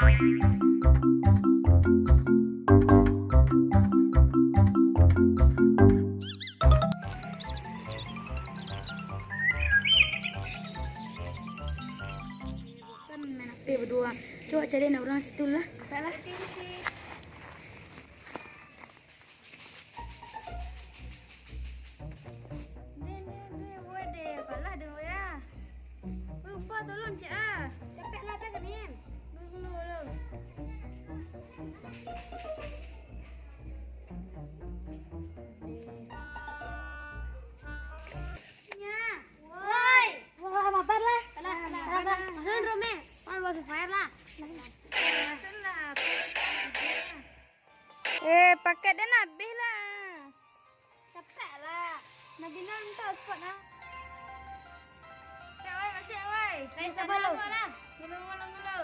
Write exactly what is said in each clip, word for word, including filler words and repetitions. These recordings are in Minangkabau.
Bosan main H P baduo. Cubo cari anak urang situ lah. Dapek lah. Deh, deh, deh, woi, deh, apalah deh, woi, ah. Woi, Upa, tolong, cek, ah. Capek lah, dah, Kanin. Dulu, dulu, dulu. Nya. Woi. Wah, mabar lah. Salah, salah, salah, salah. Maksudnya, Rome. Wah, wah, Free Fire lah. Maksudnya, Eh, paket den abih lah. Capek lah. Nabila minta hotspot nah. Capek, wai, masih, wai. Guys, sabar lo. Ngulu, ngulu, ngulu.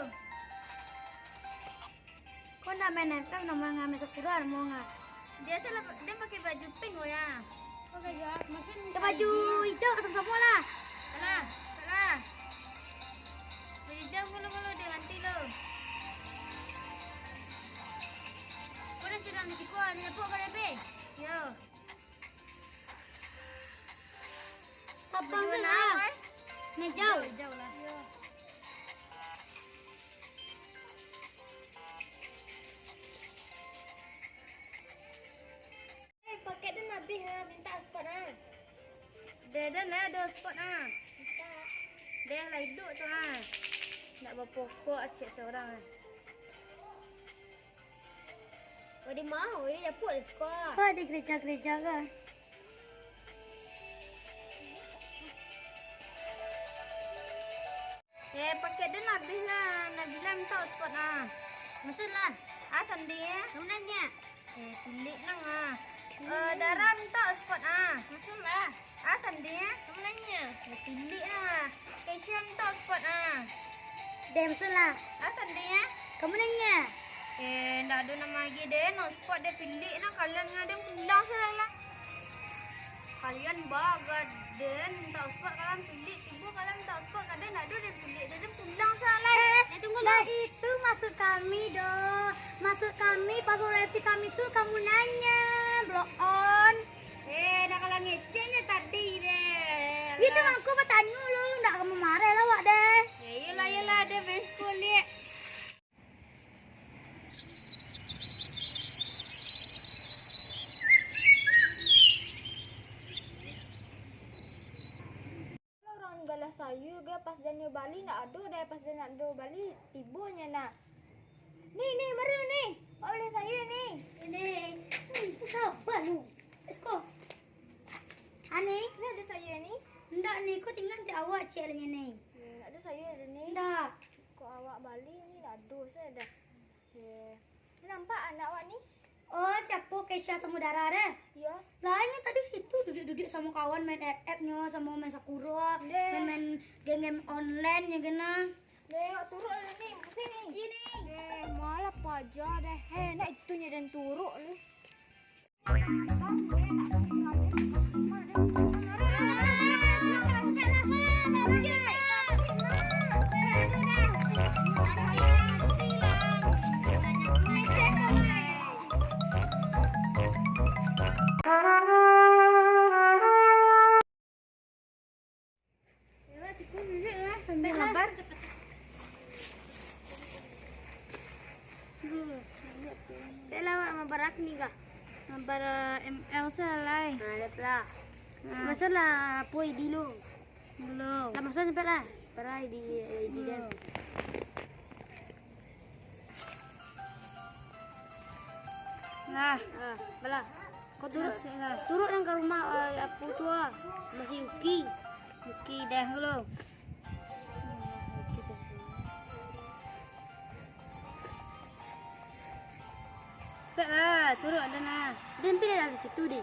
Kau nak main F F, nak main ngamen Sakura, mau nggak? Biasalah, den pakai baju pink, oh ya. Pakai baju, maksudnya pakai baju hijau, sama-sama lah. Alah. Alah. Baju hijau, ngulu, ngulu, den ganti lo. Kau dah sedang di siko, ada dapur kau dah, Pe? Yo. Tapang tu lah. Meja. Meja lah. Yo. Eh, paket den abih ha, minta hotspot ha. Deh, den lah ado hotspot ha. Minta. Deh lah iduik tu ha. Ndak bapokok cek surang ha. Wah, di ma? Wah, di dapur di siko. Kau di gereja-gereja kah? Eh, paket den abih lah. Nabila minta hotspot ah. Maksud lah. Ah, sanding eh. Namo nyo? Eh, pilik nang ah. Eh, Dara minta hotspot ah. Maksud lah. Ah, sanding eh. Namo nyo? Eh, pilik nang ah. Keisha minta hotspot ah. Deh, maksud lah. Ah, sanding eh. Namo nyo? Eh, ndak ado namo lagi deh. Hotspot deh, pilik nang kalian ngadeng pulang salah lah. Kalian bagadang minta hotspot, kalian pilik, tibo kalian minta hotspot, kadang ndak ado den pilik, den pulang salah. Eh, eh, tunggu lah. Itu maksud kami doh. Maksud kami, pas wifi kami tu kamu nanya, blow on. Eh, dah kalah ngeceknyo tadi deh. Itu mangko batanyo lo, ndak kamu marah lah awak deh. Ya iyolah, iyolah, deh main sekolah. Urang galah sayua ge, pas den nio bali ndak ado deh, pas den nio bali tibonyo nak. Ni, ni, mari ni. Awak bali sayua ni. Ni, ni, saba lu. Let's go. Ani, ni ado sayua ni. Ndak ni, ko tingga di awak cek lah ni. Ni, ndak ado sayua ni. Ndak. Kok awak bali ni ndak ado sajo dah. Ye. Nampak anak awak ni? Oh, siapo Keisha samo Dara deh? Iyo. Lah, inyo tadi situ duduak-duduak samo kawan main F F nyo, samo main Sakura, main-main game-game online nyo kena. Deh, awak turun lah ni, sini. Ini. Deh, malah paja deh. Heh, nak itu nyo den turun lu. Sambil mabar. Pek lah awak mabar ni kah? Mabar M L salah lai. Nah, lihat lah. Nah. Maksud lah, apo I D lu? Belum. Lah, maksud sampai lah. Parai di, eh, di dia. Nah. Ah, balah. Kau turun, turun nang ka rumah, eh, apo tu ah? Masih Yuki. Yuki dah dulu. Tak lah, turun ada nah. Den pilih dari situ deh.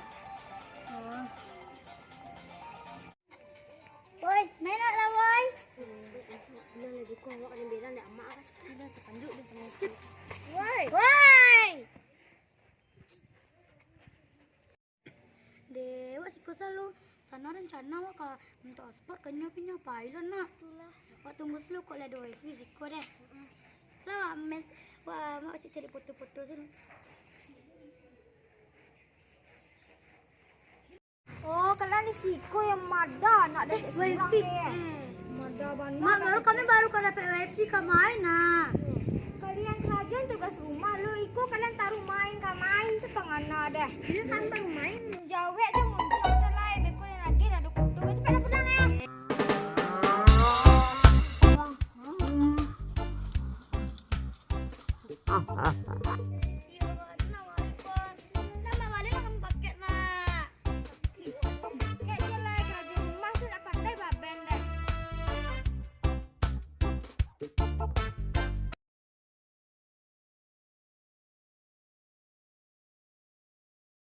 Oh. Woi, main nak lah, woi. Bilang lagi kau awak kena bilang dak mak kan. Sudah terpanjuk dia punya. Woi. Woi. Deh, awak siko selalu. Sana rencana awak ka minta hotspot, kanyang pinyo pai lo nak. Itulah. Awak tunggu selalu kok lah ado wifi siko deh. Lah, awak main, Pacik cari foto-foto sini. Oh, kalian di siko yang mada, nak ada wifi. Mada banget. Mak, baru kami baru ka dapat wifi ka main nah. Kalian karajoan tugas rumah lo, iko kalian taruh main ka main sapangana deh. Ini kan baru main. Jawek je muncul tu lah, beko dan lagi dah dukung tu. Cepat lah pulang eh.